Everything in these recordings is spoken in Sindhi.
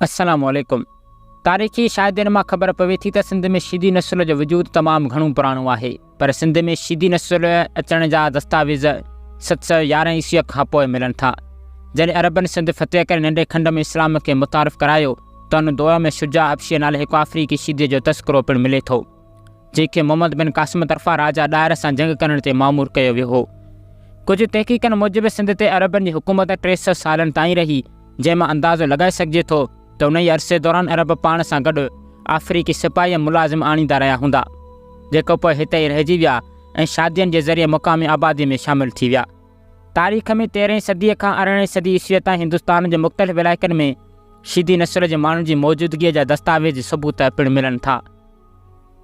السلام عليڪم. تاريخي شاهدين مان خبر پوي ٿي ته سنڌ ۾ شيدي نسل جو وجود تمام گهڻو پراڻو آهي پر سنڌ ۾ شيدي نسل اچڻ جا دستاويز 711 عيسويء کان پوء ملن ٿا. جڏهن عربن سنڌ فتح ڪري ننڍي کنڊ ۾ اسلام کي متعارف ڪرايو ته ان دور ۾ شجاع حبشيء نالي هڪ آفريقي شيديء جو تذڪرو پڻ ملي ٿو. جنهن کي محمد بن قاسم طرفان راجا ڏاهر سان جنگ ڪرڻ تي مامور ڪيو ويو هو. ڪجهه تحقيقن موجب سنڌ تي عربن جي حڪومت 300 سالن تائين رهي، جنهن مان اندازو لڳائي سگهجي ٿو ته انهيء عرصي دوران عرب پاڻ سان گڏ آفريقي سپاهي ۽ ملازم آڻيندا رهيا هوندا، جيڪو پوء هتي ئي رهجي ويا ۽ شادين جي ذريعي مقامي آباديء ۾ شامل ٿي ويا. تاريخ ۾ تيرهين صديء کان ارڙهين صدي عيسويء تائين هندستان جي مختلف علائقن ۾ شيدي نسل جي ماڻهن جي موجودگيء جا دستاويزي ثبوت پڻ ملن ٿا.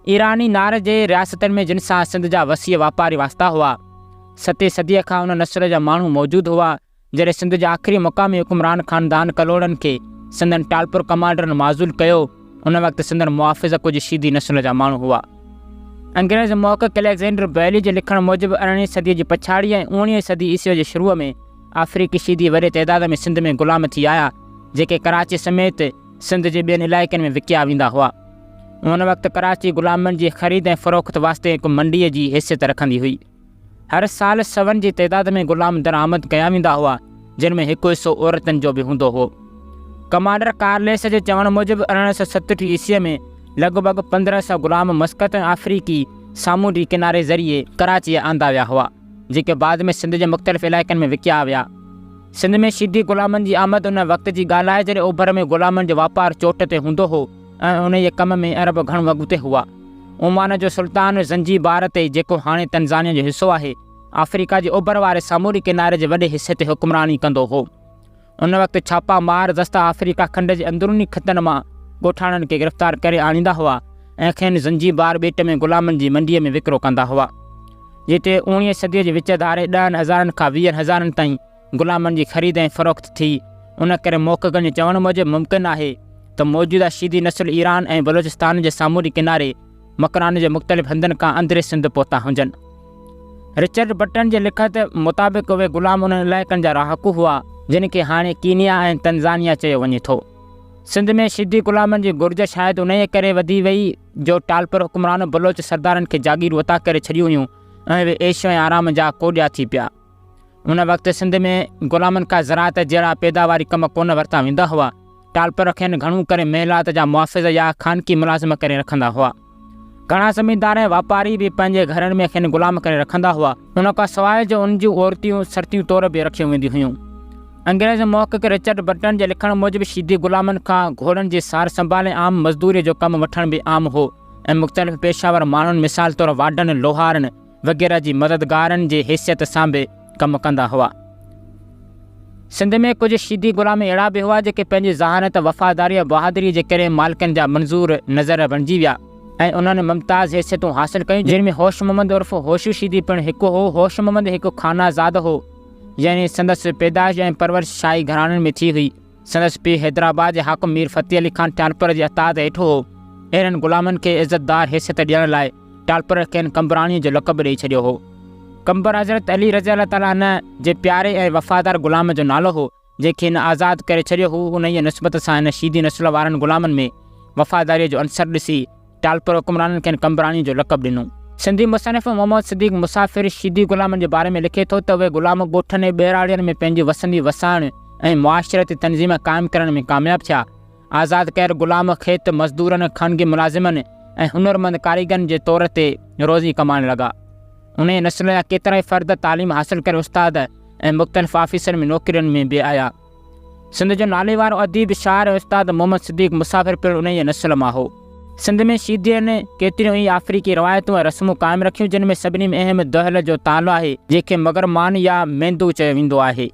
ايراني نار جي رياستن ۾ جن سان سنڌ جا وسيع واپاري واسطا هئا. ستين صديء کان ان نسل جا ماڻهو موجود هئا، جڏهن سنڌ جي آخري مقامي حڪمران خاندان ڪلهوڙن کي سندن ٽالپر ڪمانڊرن معزول ڪيو، ان وقت سندن محافظ ڪجهه شيدي نسل جا ماڻهو هئا. انگريز محقق اليگزينڊر بيلي جي لکڻ موجب ارڙهين صديء جي پڇاڙيء ۽ اوڻيهين صدي عيسويء جي شروع ۾ آفريقي شيدي وڏي تعداد ۾ سنڌ ۾ غلام ٿي آيا، جيڪي ڪراچي سميت سنڌ جي ٻين علائقن ۾ وڪيا ويندا هئا. ان وقت ڪراچي غلامن جي خريد ۽ فروخت واسطي هڪ منڊيء جي حيثيت رکندي هئي. هر سال سون جي تعداد ۾ غلام درآمد ڪيا ويندا هئا، جن ۾ هڪ حصو عورتن جو به هوندو هو. ڪمانڊر ڪارليس جي چوڻ موجب 1867 عيسويء ۾ لڳ ڀڳ 15 سئو غلام مسقط ۽ آفريقي سامونڊي ڪناري ذريعي ڪراچيء آندا ويا هئا، جيڪي بعد ۾ سنڌ جي مختلف علائقن ۾ وڪيا ويا. سنڌ ۾ شيدي غلامن جي آمد ان وقت جي ڳالهه آهي جڏهن اوڀر ۾ غلامن جو واپار چوٽ تي هوندو هو ۽ انهيء ڪم ۾ عرب گهڻو اڳتي هئا. عمان جو سلطان زنجي بار تي، جيڪو هاڻي تنزانيه جو حصو آهي، آفريڪا جي اوڀر واري سامونڊي ڪناري جي وڏي حصي تي حڪمراني ڪندو هو. ان وقت ڇاپا مار دستا آفريڪا کنڊ جي اندروني خطن مان ڳوٺاڻن کي گرفتار ڪري آڻيندا هئا ۽ کين زنجي بار ٻيٽ ۾ غلامن جي منڊيء ۾ وڪرو ڪندا هئا. جتي اوڻيهين صديء جي وچ ڌاري ڏهن هزارن کان ويهن هزارن تائين غلامن جي خريد ۽ فروخت ٿي. ان ڪري محققن جي چوڻ موجب ممڪن آهي ته موجوده شيدي نسل ايران ۽ بلوچستان جي سامونڊي ڪناري مڪران جي مختلف هنڌن کان اندري سنڌ پهتا هجن. رچرڊ برٽن جي لکت مطابق اهي غلام انهن علائقن جا رهاڪو هئا، جن کي هاڻي ڪينيا ۽ تنزانيا چيو وڃي ٿو. سنڌ ۾ شيدي غلامن جي گهرج شايد انهيء ڪري وڌي وئي جو ٽالپر حڪمرانن بلوچ سردارن کي جاگيرون عطا ڪري ڇڏيون هيون ۽ اهي عيش ۽ آرام جا ڪوڏيا ٿي پيا. ان وقت سنڌ ۾ غلامن کان زراعت جهڙا پيداواري ڪم ڪونه ورتا ويندا هئا. ٽالپر کين گهڻو ڪري محلات جا محافظ يا خانگي ملازم ڪري رکندا هئا. گهڻا زميندار ۽ واپاري به پنهنجي گهرن ۾ کين غلام ڪري رکندا هئا. ان کان سواء جو انهن جون عورتيون سرتيون طور به رکيون وينديون هيون. انگريز محقق رچرڊ برٽن جي لکڻ موجب شيدي غلامن کان گهوڙن جي سار سنڀال ۽ عام مزدوريء جو ڪم وٺڻ به عام هو ۽ مختلف پيشه ور ماڻهن مثال طور واڍن، لوهارن وغيره جي مددگارن جي حيثيت سان به ڪم ڪندا هئا. سنڌ ۾ ڪجهه شيدي غلام اهڙا به هئا جيڪي پنهنجي ذهانت، وفاداري ۽ بهادريء جي ڪري مالڪن جا منظور نظر بڻجي ويا ۽ انهن ممتاز حيثيتون حاصل ڪيون جن ۾ هوش محمد عرف هوشو شيدي پڻ هڪ هو. هوش محمد هڪ خانه زاده هو يعني سندس پيدائش ۽ پرورش شاهي گهراڻن ۾ ٿي هئي. سندس پيء حيدرآباد جي حاڪم مير فتح علي خان ٽالپر جي اطاعت هيٺ هو. اهڙن غلامن کي عزتدار حيثيت ڏيڻ لاء ٽالپر کين قمبراڻيء جو لقب ڏيئي ڇڏيو هو. قمبر حضرت علي رضي الله تعالٰي عنه جي پياري ۽ وفادار غلام جو نالو هو، جنهن کي هن آزاد ڪري ڇڏيو هو. انهيء نسبت سان هن شيدي نسل وارن غلامن ۾ وفاداريء جو عنصر ڏسي، ٽالپر حڪمرانن کين قمبراڻيء جو لقب ڏنو. سنڌي مصنف محمد صديق مسافر شيدي غلامن جي باري ۾ لکي ٿو ته اهي غلام ڳوٺن ۽ ٻهراڙين ۾ پنهنجي وسندي وسائڻ ۽ معاشرتي تنظيم قائم ڪرڻ ۾ ڪامياب ٿيا. آزاد ڪيل غلام کيت مزدورن، خانگي ملازمن ۽ هنرمند ڪاريگرن جي طور تي روزي ڪمائڻ لڳا. انهيء نسل جا ڪيترائي فرد تعليم حاصل ڪري استاد ۽ مختلف آفيسن ۾ نوڪرين ۾ به آيا. سنڌ جو ناليوارو اديب، شاعر ۽ استاد محمد صديق مسافر پڻ انهيء نسل مان هو. سنڌ ۾ شيدين ڪيتريون ئي آفريقي روايتون ۽ رسمون قائم رکيون، جن ۾ سڀني ۾ اهم دهل جو تال آهي، جنهن کي مگرمان يا ميندو چيو ويندو آهي.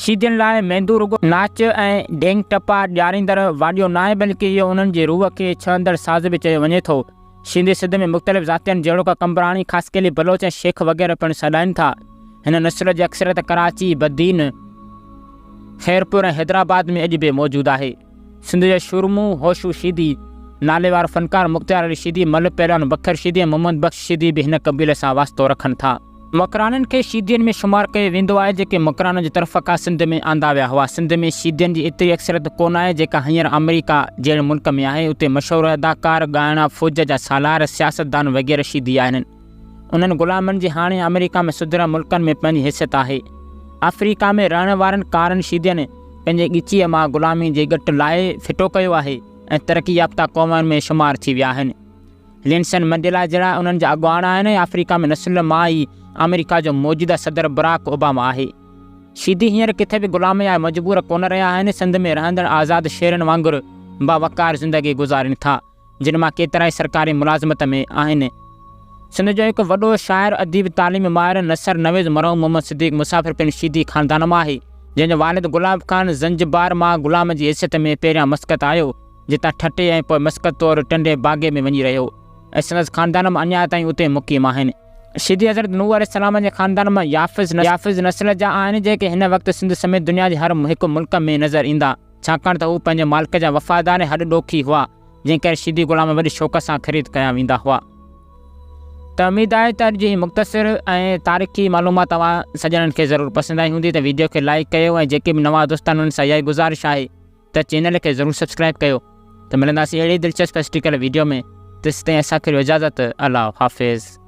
شيدين لاء ميندو رڳو ناچ ۽ ڍينگ ٽپا ڏياريندڙ واڄو ناهي، بلڪه اهو انهن جي روح کي ڇهندڙ ساز به چيو وڃي ٿو. شيدي سنڌ ۾ مختلف ذاتين جهڙوڪ قمبراڻي، خاصخيلي، بلوچ ۽ شيخ وغيره پڻ سڏائين ٿا. هن نسل جي اڪثريت ڪراچي، بدين، خيرپور ۽ حيدرآباد ۾ اڄ به موجود آهي. سنڌ جو شورمو هوشو شيدي، ناليوارو فنڪار مختيار علي شيدي، ملهه پهلوان بکر شيدي ۽ محمد بخش شيدي به هن قبيلي سان واسطو رکن ٿا. مڪرانن کي شيدين ۾ شمار ڪيو ويندو آهي، جيڪي مڪران جي طرف کان سنڌ ۾ آندا ويا هئا. سنڌ ۾ شيدين جي ايتري اڪثريت ڪونه آهي، جيڪا هينئر آمريڪا جهڙي ملڪ ۾ آهي. اتي مشهور اداڪار، ڳائڻا، فوج جا سالار، سياستدان وغيره شيدي آهن. انهن غلامن جي هاڻي آمريڪا ۾ سڌريل ملڪن ۾ پنهنجي حيثيت آهي. آفريڪا ۾ رهڻ وارن ڪارن شيدين پنهنجي ڳچيء مان غلامي جي ڳٽ لاهي ڦٽو ڪيو آهي ۽ ترقي يافته قومن ۾ شمار ٿي ويا آهن. نيلسن منڊيلا جهڙا انهن جا اڳواڻ آهن ۽ آفريڪا ۾ نسل مان ئي آمريڪا جو موجوده صدر براڪ اوباما آهي. شيدي هينئر ڪٿي به غلام يا مجبور ڪونه رهيا آهن، سنڌ ۾ رهندڙ آزاد شهرين وانگر باوقار زندگي گذارين ٿا، جن مان ڪيترائي سرڪاري ملازمت ۾ آهن. سنڌ جو هڪ وڏو شاعر، اديب، تعليمي ماهر، نثر نويس مرحوم محمد صديق مسافر پڻ شيدي خاندان مان آهي، جنهن جو والد گلاب خان زنجبار مان غلام جي حيثيت ۾ پهريان مسقط آيو. جتان ٺٽي ۽ پوء مسقط طور ٽنڊي باگي ۾ وڃي رهيو ۽ سندس خاندان به اڃا تائين اتي مقيم آهن. شيدي حضرت نوح عليه السلام جي خاندان مان يافث نسل جا آهن جيڪي هن وقت سنڌ سميت دنيا جي هر هڪ ملڪ ۾ نظر ايندا ڇاڪاڻ ته هو پنهنجي مالڪ جا وفادار ۽ هڏ ڏوکي هئا جنهن ڪري شيدي غلام وڏي شوق سان خريد ڪيا ويندا هئا. ته اميد آهي ته اڄ جي هي مختصر ۽ تاريخي معلومات توهان سڄڻن کي ضرور پسند آئي هوندي ته ويڊيو کي لائيڪ ڪيو ۽ جيڪي به نوان دوست آهن انهن سان اها ئي گذارش آهي ته چينل کي ضرور سبسڪرائب ڪيو ته ملنداسين اهڙي دلچسپ اسٽيڪل ويڊيو ۾ تيستائين اسان کي ڏيو اجازت الله حافظ.